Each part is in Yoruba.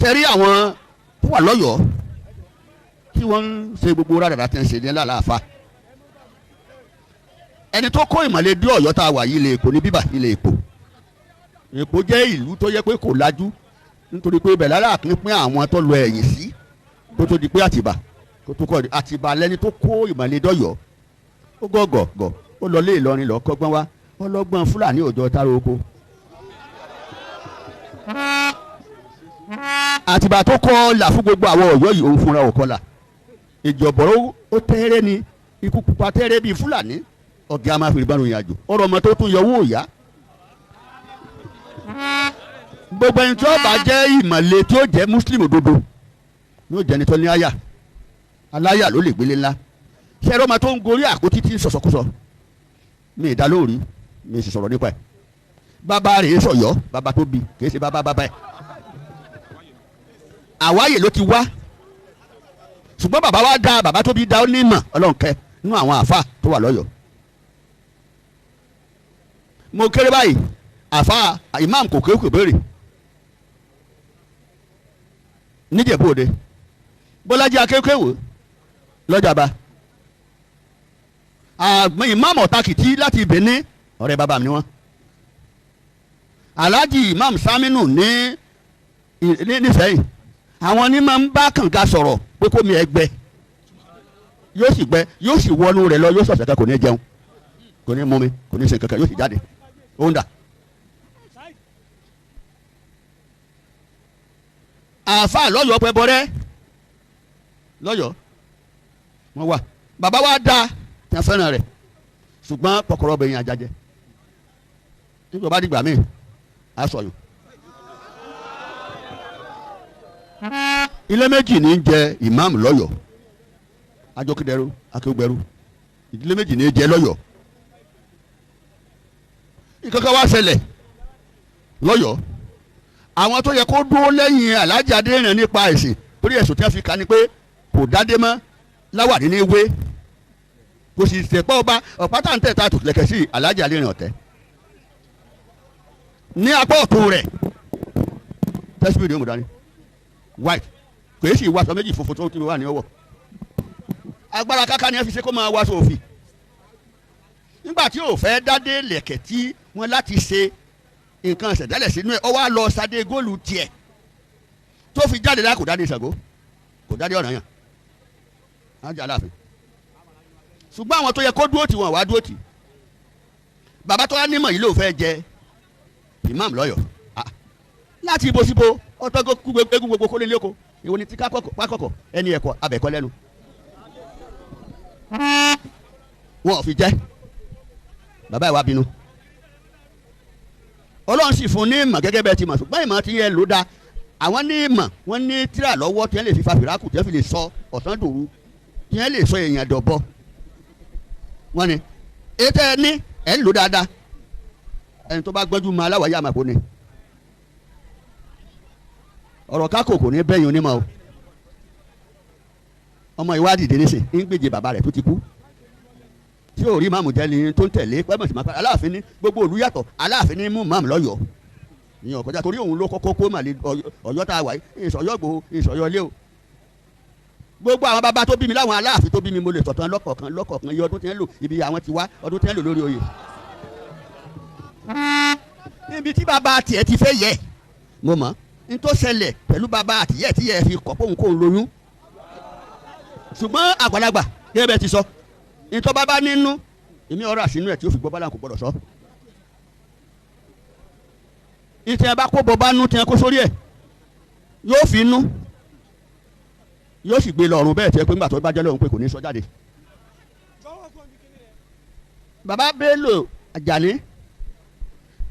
Sẹ́rí àwọn tó wà lọ́yọ̀ọ́ tí wọ́n ń ṣe gbogbo rádàrà tí ń ṣe ní lálàáfà. Ẹni tó kó ìmọ̀lẹ̀ dé Ọ̀yọ́ tá a wà yìí lè Èkó ní bíbà ilé Èkó. Èkó jẹ́ ìlú tó yẹ pé kò lajú nítorí pé ibẹ̀ lára pín àwọn tó lọ ẹ̀yìn sí kó tó di pé Àtìbà kó tó kọ́ Àtìbà lẹni tó kó ìmọ̀lẹ̀ dọ́yọ̀. Ó gọ̀gọ̀gọ̀ ó lọ lé Ìlọrin lọ kọ́gbọ́n wá ọlọ́gbọ́n Fúlàní òjò táró oko. Àtìbà tó kọ́ là fún gbogbo àwọn Ọ̀yọ́ yìí òun fúnra ò kọlà. Ìjọ̀bọ̀rọ̀ ó tẹ́rẹ́ ni ikú pupa tẹ́rẹ́ bíi Fúlàní ọ̀gá a máa fi ìbánu ìrìnàjò ọ̀rọ̀ ọmọ tó tún yọwọ́ òyà. Gbogbo ẹni tí ó bá jẹ́ ìmọ̀le tí ó jẹ́ Muslim òdodo yóò jẹ́ ẹni tó ní àyà aláyà ló lè gbélé ńlá. Ṣé ẹ̀rọ ọmọ tó ń gorí àpótí tí ń sọ̀sọ̀kúsọ mi ìdá lórí mi sì sọ̀rọ̀ nípa ẹ̀. Bàbá rẹ̀ sọ̀yọ́ bàbá tó bí kì í ṣe bàbá bàbá ẹ̀. Àwáyè ló ti wá ṣùgbọ́n bàbá wa dá bàbá tó bí dá ó ní ìmọ̀ Ọlọ́run kẹ́ nínú àwọn àfa tó wà lọ́yọ̀ọ́. Mo kéré báyìí àfa imam kò kéwòn béèrè níjẹ̀bú òde Bọ́lájí akéwkéwò lọ́jàba àgbọn imam ọ̀tàkìtì láti Benin ọ̀rẹ́ bàbá mi ni wọ́n. Alhaji imam Saminu ní nísẹ̀yìn àwọn ní máa ń bá kànga sọ̀rọ̀ pé kó mi ẹ gbẹ yóò sì gbẹ yóò sì wọnú rẹ̀ lọ yóò sọ̀sẹ̀ kan kò ní jẹun kò ní mumi kò ní ṣe kankan yóò sì jáde ó ń dà. Àáfàá lọ́yọ̀ọ́ pẹ́ bọ́rẹ́ lọ́yọ̀ọ́ wọ́n wà bàbá wa dá tí wọ́n fẹ́ràn rẹ̀ ṣùgbọ́n kọ̀kọ̀rọ̀ bẹ̀yìn àjàjẹ́ nígbà bá dìgbà míì á sọ̀yún. Ilé méjì ní í jẹ ìmáàmù lọ́yọ̀ọ́ ajókídẹrú akéwùgbẹrú ìdílé méjì ní í jẹ lọ́yọ̀ọ́. Ìkankan wá ṣẹlẹ̀ lọ́yọ̀ọ́ àwọn tó yẹ kó dúró lẹ́yìn Alhaji Adéníran nípa ẹ̀sìn torí ẹ̀sùn tí wọ́n fi kà ní pé kò dádé mọ́ láwàní ní wé kò sì tẹ̀pá ọba ọ̀pá tá à ń tẹ̀ ta tòlẹ̀kẹ̀ sí Alhaji Adéníran ọ̀tẹ̀ ní apá ọ̀tún rẹ̀ tẹ́síbìrì ó mú dání white kò yẹ sì wàṣọ méjì funfun tó ti wà ní ọwọ́ agbára káká ni ẹ fi ṣe kó máa wàṣọ òfì nígbà tí ò fẹ́ dádé lẹ̀kẹ̀ tí wọ́n láti ṣe nǹkan ṣẹ̀dálẹ̀ sínú ẹ̀ ọ wá lọ sadé góòlù tiẹ̀ tó fi jáde lá kò dádé Ṣàngó kò dádé Ọ̀rànyàn ájà Aláàfin ṣùgbọ́n àwọn tó yẹ kó dúró tì wọ́n wá dúró tì. Bàbá tó wá nímọ̀ yìí ló fẹ́ jẹ imam lọ́yọ̀ọ́ láti ibo síbo ọtọ́ egun gbogbo kólé lóko ìwọ ni tí kákọ̀kọ̀ ẹni ẹ̀kọ́ abẹ̀kọ́ lẹ́nu wọn ò fi jẹ́. Bàbá ìwà bínú Ọlọ́run sì fún ní ìmọ̀ gẹ́gẹ́ bẹ́ẹ̀ ti mọ̀ ṣùgbọ́n ìmọ̀ ti yẹ ló da àwọn ní ìmọ̀ wọ́n ní tíra lọ́wọ́ tí wọ́n lè fi fa fìràkù tí wọ́n fi lè sọ ọ̀sán dòru tí wọ́n lè sọ èèyàn dọ̀bọ wọ́n ní ètò ẹ ní ẹ̀ ń lò dáadáa ẹni tó bá gbọ́njú mọ aláwọ̀ yá àmàpọ̀ ni ọ̀rọ̀ kákò kò ní bẹ́yìn onímọ̀ o. Ọmọ ìwádìí dé nísìn ń gbèjè bàbá rẹ̀ tó ti kú tí ò rí máàmù jẹ́ ni tó ń tẹ̀lé pẹ́mọ̀sì máa padà Aláàfin ní gbogbo òlu yàtọ̀ Aláàfin ní mú máàmù lọ́yọ̀ọ́ ìyẹn ọ̀kọ́jà torí òun ló kọ́kọ́ kó màlẹ́ Ọ̀yọ́ tá a wà yìí ìsọ̀yọ́ gbòó ìsọ̀yọ́ lé o. Gbogbo àwọn bàbá tó bí mi láwọn Aláàfin tó bí mi mo lè sọ̀tàn lọ́kọ̀ọ̀kan lọ́kọ̀ọ̀kan iye ọdún tí ń lò ibi àwọn ti wá ọdún tí ń lò lórí oyè. Níbi tí bàbá tiẹ̀ ti fẹ́ yẹ mo mọ̀ n tó ṣẹlẹ̀ pẹ̀lú bàbá àtìyẹ́ tí yẹ fi kọ́ pòun kóun lóyún ṣùgbọ́n àgbàlagbà gẹ́gẹ́ bẹ́ẹ̀ ti sọ ntọ́ bàbá nínú èmi ọ̀rọ̀ àṣínú ẹ̀ tí ó fi gbọ́ bá láǹkó gbọ́dọ̀ sọ. Ìtẹ̀ bá kó bọ́ bá nú tiẹ̀ kó sórí ẹ̀ yóò fi nú yóò sì gbé lọ́rùn bẹ́ẹ̀ tiẹ̀ pé ńgbà tó bá jẹ́ lọ́rùn pé kò ní sọ jáde. Bàbá Bello Àjàní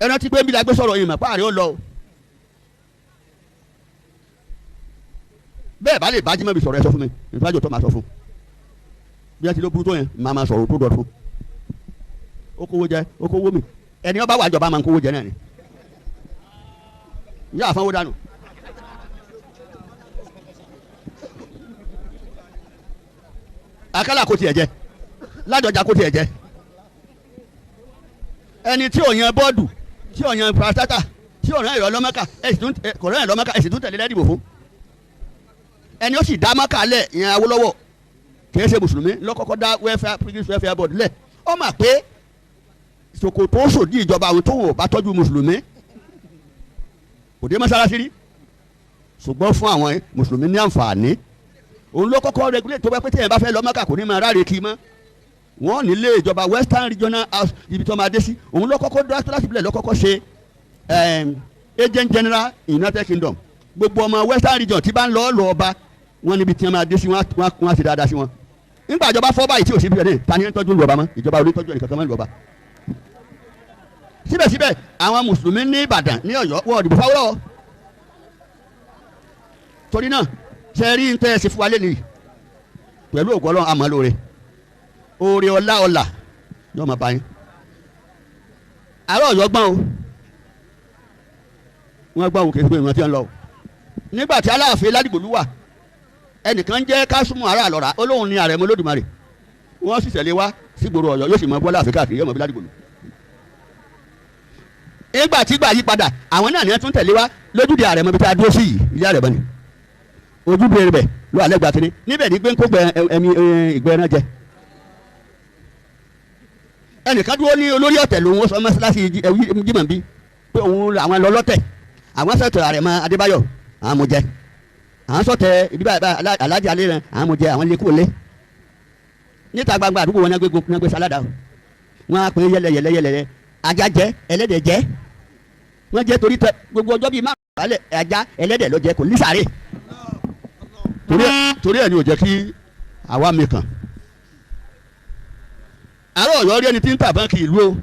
ẹran tí pé ń bí la gbé sọ̀rọ̀ yìí mà páàrí ó lọ o. Bẹ́ẹ̀ bá lè bá Jímọ̀bí sọ̀rọ̀ ẹ sọ fún mi ìfájò tó máa sọ fún bí wọ́n ti ló burú tó yẹn máa máa sọ̀rọ̀ tó dọ̀tún. Ó kówó jẹ ó kówó mi ẹni ọba wà jọba máa ń kówó jẹ náà ni yóò àfọwọ́ dànù. Àkàlà kò tiẹ̀ jẹ Ládọjà kò tiẹ̀ jẹ ẹni tí ò yan bọ́ọ̀dù tí ò yan pàṣátà tí ò rán ẹ̀rọ lọ́mọ́kà ẹ̀sìn tún tẹ̀lé lẹ́dìbò fún. Ẹni ó sì dá Mákà lẹ̀ ìyẹn Awólọ́wọ̀ kìí ṣe mùsùlùmí lọ́kọ́kọ́ dá welfare British welfare board lẹ̀. Ó mà pé ṣòkòtò sòdí ìjọba àwọn tó wò bá tọ́jú mùsùlùmí kò dé mọ́sálásí rí, ṣùgbọ́n fún àwọn mùsùlùmí ní àǹfààní. Òun ló kọ́kọ́ regulate tó bá pé téèyàn bá fẹ́ lọ Mákà kò ní máa ráre kí mọ́. Wọ́n nílé ìjọba Western Regional House ibi tó máa dé sí. Òun ló kọ́kọ́ dá láti bilẹ̀ ló kọ́kọ́ ṣe agent general in United Kingdom. Gbogbo ọmọ Western Region tí bá ń lọ lọ ọba wọn níbi tí wọ́n máa dé sí, wọ́n á ṣe dáadáa sí wọn. Nígbà ìjọba fọ́ báyìí tí ò sí bí ẹni ta ni ń tọ́jú ìlú ọba mọ́, ìjọba ò ní tọ́jú ẹnìkankan mọ́ ìlú ọba. Síbẹ̀síbẹ̀ àwọn mùsùlùmí ní Ìbàdàn ní Ọ̀yọ́ wọ́n dìbò fáwọ́rọ́. Torí náà ṣe rí ń tẹ́ ẹ ṣe fún wa lẹ́nu yìí pẹ̀lú ògo Ọlọ́run àmọ́ lóore oore ọlá ọlà yóò máa bá yín. Àárọ̀ Ọ̀yọ́ gbọ́n o, wọ́n gbọ́n o, kì í ṣe pé ìrántí ẹ̀ ń lọ o. Nígbà tí Aláàfin Ládìgbòlú wà, ẹnìkan jẹ́ Kásùmù ará àlọ́ra, ó lóun ní Àrẹ̀mọ Olódùmarè. Wọ́n sì tẹ̀lé wá sígboro Ọ̀yọ́, yóò sì mọ Bọ́lá Àfin káàkiri, yóò mọ bí Ládìgbòlú. Nígbà tí gbà yí padà, àwọn náà ní wọ́n tún tẹ̀lé wá lójúde Àrẹ̀mọ bí tá a dúró sí yìí, ilé Àrẹ̀mọ ni. Ojúde rẹ̀ ló alẹ́ gba kínní níbẹ̀ ní gbẹ́ńkó gbẹ ẹ̀mí ìgbẹ́ ẹran jẹ. Ẹnìkan dúró ní olórí ọ̀tẹ̀ lòun ó sọ mọ́sálásí Jímọ̀bí pé òun làwọn lọ lọ́tẹ̀, àwọn sọ̀tẹ̀ Àrẹ̀mọ Adébáyọ̀ àwọn mú jẹ, àwọn sọ̀tẹ̀ ibi báyìí Alájà alẹ́ rẹ̀ àwọn mú jẹ, àwọn lè kú lé. Níta gbangba àdúgbò wọn ní gbé sáládà o, wọn á pín yẹlẹ yẹlẹ yẹlẹ, ajá jẹ ẹlẹ́dẹ̀ jẹ, wọ́n jẹ torí tẹ gbogbo ọjọ́ bíi márùn-ún ajá ẹlẹ́dẹ̀ ló jẹ kò ní sàárè. Torí ẹ̀ ni ò jẹ́ kí àwa mi kàn. Àárọ̀ Ọ̀yọ́ rí ẹni tí ń tà báńkì ìlú o,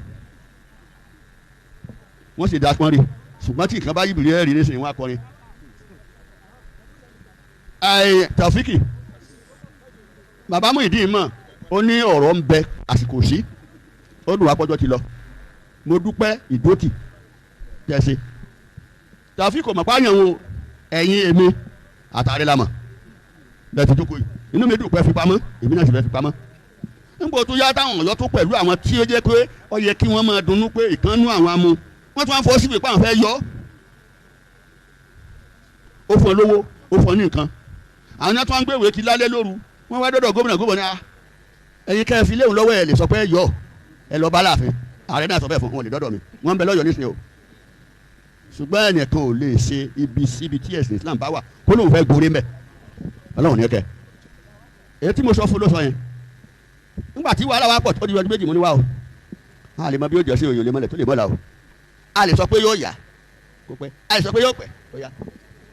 wọ́n sì da pọ́n rí, ṣùgbọ́n tí nǹkan bá yí bìrì ẹ̀ rí nísìnyí wọ́n á kọrin. Tàfíkì bàbá Muyideen mọ̀, ó ní ọ̀rọ̀ ń bẹ àsìkò sí, ó dùn wá pọ́jọ́ ti lọ. Mo dúpẹ́ ìdótì tẹ̀sí. Tàfíkì kò mọ̀ pààyàn o, ẹ̀yin èmi àtàrí la mọ̀ bẹ́ẹ̀ ti jókòó yìí. Inú mi dùn pé fi pamọ́, èmi náà sì fẹ́ fi pamọ́. Nígbà tó yá táwọn Ọ̀yọ́ tó pẹ̀lú àwọn tí ó jẹ́ pé ó yẹ kí wọ́n máa dunnú pé ìkànnú àwọn amú, wọ́n tún wá fọ́ síbi pé àwọn fẹ́ yọ. Ó fún ọ lówó, ó fún ọ ní nǹkan. Àwọn náà tún wá ń gbéwèé kí lálẹ́ lóru, wọ́n wá dọ́dọ̀ gómìnà, gómìnà ẹ̀yin kẹ́ ẹ fi léwu lọ́wọ́ ẹ lè sọ pé yọ ẹ lọ bá láàfin. Ààrẹ náà sọ bẹ́ẹ̀ fún wọn, lè dọ́dọ̀ mi, wọ́n ń bẹ lọ́yọ̀ọ́ nísìnyí o. Ṣùgbọ́n ẹnìkan ò lè ṣe ibi síbi tí ẹ̀sìn Islam bá wà kó lóun fẹ́ gorí mẹ́. Ọlọ́run ní kẹ́ èyí tí mo sọ fún ló sọ yẹn. Nígbà tí wàhálà wa pọ̀ tó di ọdún méjì mo ní wá o, a lè mọ bí yóò jọ sí òyìn lè mọlẹ̀ tó lè mọ́la o, a lè sọ pé yóò yá kó pẹ́, a lè sọ pé yóò pẹ́ kó yá.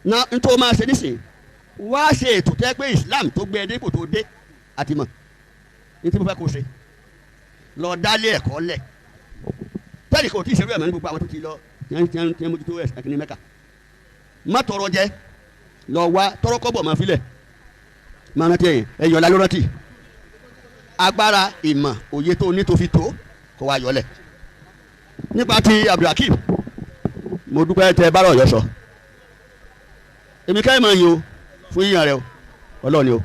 Na n tó máa ṣe nísìnyí, wá ṣe ètò tẹ́ pé Islam tó gbé ẹ dé kò tó dé àti mọ̀ ní tí mo fẹ́ kó ṣe, lọ dálé ẹ̀kọ́ lẹ̀ tẹ́lẹ̀ kò tí ì ṣerú ẹ̀ mọ́ ní gbogbo àwọn tó ti lọ tiẹ́ mójútó ẹ̀sìn ní Mẹ́kà. Má tọrọ jẹ, lọ wá tọrọ kọ́bọ̀ máa filẹ̀ máa rántí ẹ̀yìn ẹ̀yọ̀ la ló rántí. Agbára ìmọ̀ òye tó ní tó fi tó kó wá yọlẹ̀. Nípa ti Abdulhakeem, mo dúpẹ́ tẹ bára Ọ̀yọ́ sọ. Èmi ká ìmọ̀ yìí o fún yíyan rẹ o, Ọlọ́run ni o.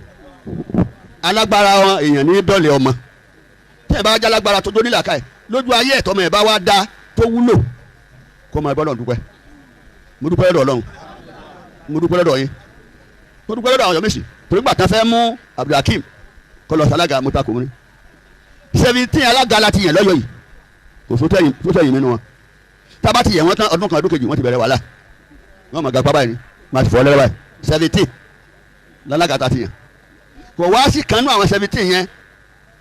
Alágbára wọn èèyàn ní dọ̀lẹ̀ ọmọ. Tẹ́ ẹ bá jẹ́ alágbára tó dónílà ká ẹ̀ lójú ayé ẹ̀tọ́ mọ̀ ẹ̀ bá wá dá tó wúlò kó máa bọ́ lọ́run dúpẹ́. Mo dúpẹ́ lọ́dọ̀ Ọlọ́run, mo dúpẹ́ lọ́dọ̀ yín, mo dúpẹ́ lọ́dọ̀ àwọn Ọ̀yọ́ Mèsì. Torí gbà tán fẹ́ mú Abdulhakeem kó lọ sálága mo ta kò mú ní 17 alága la ti yàn lọ́yọ̀ yìí, kò sótẹ́yìn nínú wọn. Tá a bá ti yẹ̀ wọ́n tán ọdún kan ọdún kejì wọ́n ti bẹ̀rẹ̀ wàhálà, wọ́n mọ̀ gàpá báyìí ni máa ti fọ́ lẹ́rẹ́ báyìí. 17 lálága ta ti yàn, kò wá sí kanú àwọn 17 yẹn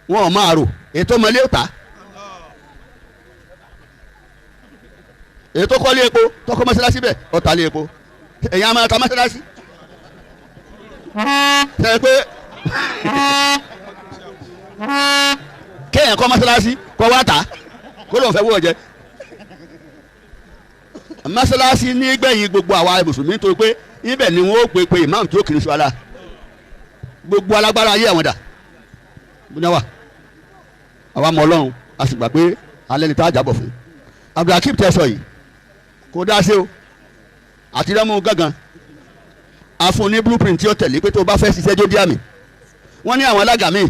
wọn ò máa rò ètò ọmọlé ò ta, ètò kọ́lé epo tọkọ mọ́sálásí bẹ́ẹ̀ ọ̀tá lé epo, ẹ̀yin á máa ta mọ́sálásí. Ṣe pé kéèyàn kọ́ mọ́sálásí kọ́ wá tà kó lóun fẹ́ wó ọ̀jẹ́ mọ́sálásí ní gbẹ̀yìn gbogbo àwa mùsùlùmí, tó pé ibẹ̀ ni wọ́n ó pe pé ìmáàmù tí ó kiri sọ́la gbogbo alágbára ayé àwọn dà bóyá wà àwa mọ Ọlọ́run, a sì gbà pé alẹ́ ni tá a jábọ̀ fún. Abdulhakeem tẹ sọ yìí kò dá sí o, àti rẹ́mú gángan àfún ní blueprint tí ó tẹ̀lé pé tó o bá fẹ́ ṣiṣẹ́ jó dí àmì. Wọ́n ní àwọn alága míì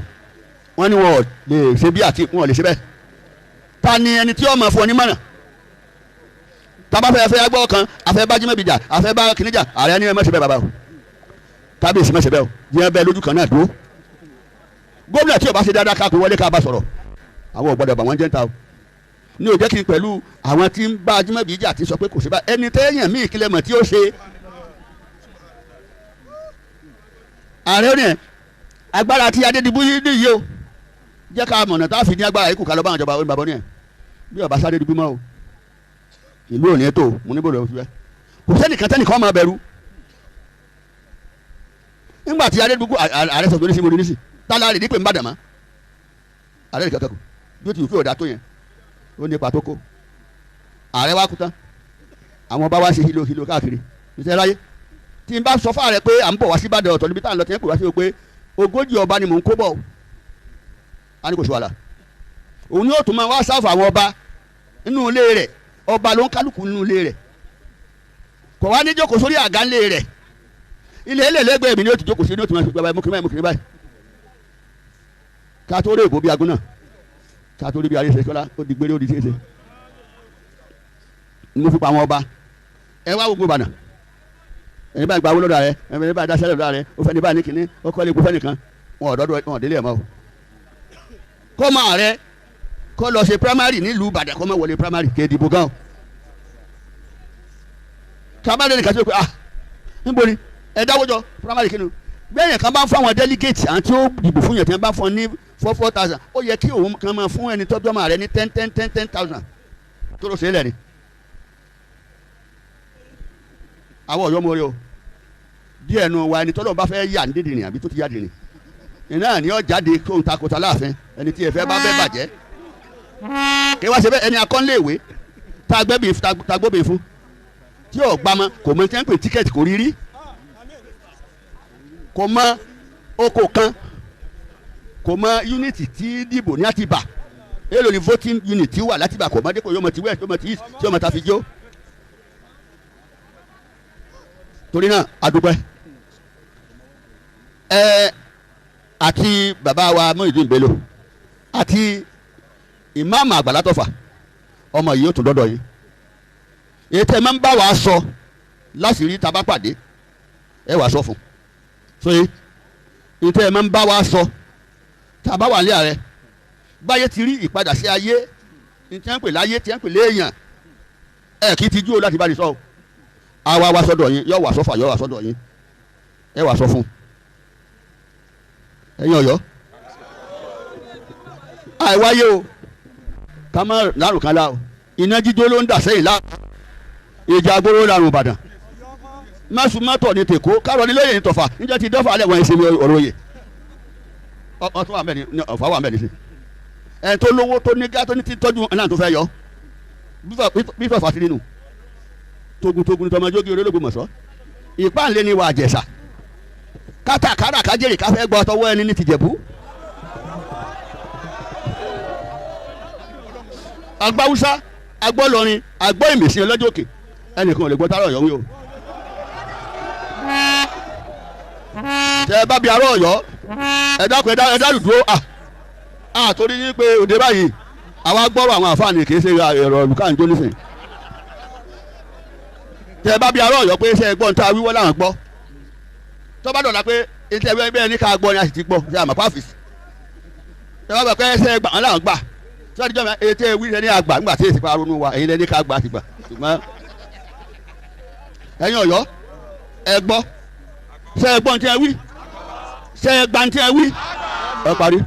wọ́n ní wọn ò lè ṣe bí àti wọn ò lè ṣe bẹ́ẹ̀. Ta ni ẹni tí ó máa fún ọ ní mọ̀nà? Tá a bá fẹ́ fẹ́ gbọ́ kan, àfẹ́ bá Jímọ̀bí jà, àfẹ́ bá kìnìjà, ààrẹ ní ẹ má ṣe bẹ́ẹ̀ bàbá o. Kábíyèsí mẹ́sẹ̀ bẹ́ẹ̀ o yẹn bẹ́ẹ̀ lójú kan náà dúró. Gómìnà tí ó bá ṣe dáadáa ká pé wọlé ká bá sọ̀rọ̀ àwọn ò gbọ́dọ̀ bà wọ́n jẹ́ ń ta o. Ní ò jẹ́ kí n pẹ̀lú àwọn tí ń bá Ajímọ̀bí jà ti sọ pé kò sí bá ẹni tẹ́yàn míì kílẹ̀ mọ̀ tí ó ṣe. Ààrẹ ní ẹ agbára tí Adédìbú yìí nìyí o jẹ́ ká mọ̀nà tá a fi ní agbára yìí kù ká lọ bá àwọn ìjọba oníbàbọ̀ ní ẹ bí ọba sÁdédìbú mọ́ o ìlú ò ní tó mo níbo lọ́wọ́ fi wẹ́ kò sẹ́nìkan tẹ́nìkan máa bẹ̀rù. Nígbà tí Adédìbú ààrẹ sọ ní sí mo ní sí tálá rè ní pé ń bàdàn mọ́ ààrẹ nìkan kẹ́kọ̀ọ́ bí ó ti wù kí ọ̀dà tó yẹn ó ní ipa tó kó. Ààrẹ wa kú tán àwọn ọba wa ṣe hílò hílò káàkiri níṣẹ́ láyé tí n bá sọ fún ààrẹ pé à ń bọ̀ wá sí Ìbàdàn ọ̀tọ̀ níbi tá à ń lọ tí wọ́n pè wá sí o pé 40 ọba ni mò ń kó bọ̀ á ní kò sí wàhálà. Òun yóò tún máa wá sáfù àwọn ọba nínú ilé rẹ̀ ọba ló ń kálukú nínú ilé rẹ̀ kò wá ní jókòó sórí àga ńlé rẹ̀ ilé ẹlẹ́gbẹ̀ẹ́ mi ni ó ti jókòó sí ní ó ti máa fi gbàgbà mọ́kìnrin báyìí mọ́kìnrin báyìí ká tó rí èbó bí agún náà ká tó rí bí arísẹ́kọ́lá ó di gbére ó di ṣeéṣe ni mo fi pa àwọn ọba ẹ wá gbogbo Ìbàdàn ẹni báyìí gba owó lọ́dọ̀ rẹ ẹni báyìí dáṣẹ́ lọ́dọ̀ rẹ ó fẹ́ ní báyìí ní kínní ó kọ́ lé epo fẹ́ nìkan wọn ọ̀dọ́dọ̀ wọn délé ẹ̀ mọ́ o. Kó máa rẹ kó lọ ṣe primary nílùú Ìbàdàn kó má wọlé primary kè dìbò gan o. Kábàdé nìkan ṣe pé ah níbo ni ẹ dáwọ́jọ primary kí ni gbẹ̀yìn kan bá ń fún àwọn delegate àti ó dìbò fún yẹn tí wọ́n bá fún ọ ní 4,000 ó yẹ kí òun kan máa fún ẹni tọ́jú ọmọ rẹ ní 10,000 tó lọ sí ilẹ̀ ni. Àwọn Ọ̀yọ́ mọ̀ rí o díẹ̀ nu wa ẹni tọ́lọ́ bá fẹ́ yà ní dídìrín àbí tó ti yà dìrín iná ni ó jáde kó ń takòtà láàfin ẹni tí ẹ fẹ́ bá fẹ́ bàjẹ́ kí wá ṣe bẹ́ẹ̀ ẹni akọ́nléèwé tá a gbóbi fún tí ò gbámọ́ kò mọ tí wọ́n ń pè tíkẹ́ẹ̀tì kò rí rí kò mọ oko kan kò mọ unity tí dìbò ní Àtìbà èlò ni voting unit tí wà l'Àtìbà kò mọ dípò yóò mọ ti west yóò mọ ti east tí yóò mọ ta fi jó. Torí náà a dúpẹ́ ẹ àti bàbá wa Muyideen Bello àti ìmáàmù Àgbàlá Tọ́fà ọmọ yìí ó tún dọ́dọ̀ yìí èyí tẹ́ ẹ máa ń bá wa sọ láṣìírí tá a bá pàdé ẹ wàá sọ fún so èyí tẹ́ ẹ máa ń bá wa sọ tá a bá wà ní ààrẹ báyé ti rí ìpadà sí ayé ní tí wọ́n ń pè láyé tí wọ́n ń pè léèyàn ẹ kì í tijú o láti bá ní sọ o àwa wa sọ́dọ̀ yín yọ wà sọ́fà yọ wà sọ́dọ̀ yín ẹ wà sọ fún ẹ̀yin Ọ̀yọ́ àìwáyé o ká má lárùn kan lá o iná jíjó ló ń dà sẹ́yìn lá ìjà agbóró lárùn Ìbàdàn mẹ́sùmọ́tò ní tèkó kárọ̀ ní lóye ní tọ̀fà níjẹ́ ti dọ́fà alẹ́ wọ̀nyí sinmi ọ̀rọ̀ òye ọ̀tún wà mẹ́ni ọ̀fà wà mẹ́ni sí ẹ̀ tó lówó tó ní gá tó ní ti tọ́jú náà tó fẹ́ yọ bí fọ̀fà sí nínú togun-togun tọmọ jógi olólùgbò mọ̀sọ́ ìpáǹlẹ̀ ni wà àjẹsà kátàkárà kájèrè káfẹ́ gbọ́ tọwọ́ ẹni ní tìjẹ̀bú. Agbáwúsá agbọ́lọrin agbọ́ ìmìsí ọlọ́jọ́ òkè ẹnìkan ò lè gbọ́ tárọ̀ Ọ̀yọ́ wí o. Tẹ ẹ bá bi arọ Ọ̀yọ́ ẹ dákun ẹ dárù dúró à torí ní pé òde báyìí àwa gbọ́rọ̀ àwọn àfáàní kì í ṣe ẹ̀rọ olùkànjọ́ nísìnyí. Tẹ bá bí arọ Ọ̀yọ́ pé ṣe gbọ́ níta wíwọ́ làwọn gbọ́ tó bá dọ̀la pé etí ẹgbẹ́ bẹ́ẹ̀ ní ká gbọ́ ni a sì ti gbọ́ ṣe àmọ́ pàfìs tẹ bá bá pé ṣe gbà wọn làwọn gbà tí wọ́n ti jọ́ mi etí ewì lẹ́ni àgbà nígbà tí èsì pa ronú wa ẹ̀yin lẹ́ni ká gbà ti gbà ṣùgbọ́n ẹ̀yin Ọ̀yọ́ ẹ gbọ́ ṣe ẹ gbọ́ ní tí ẹ wí ṣe ẹ gbà ní tí ẹ wí ẹ parí.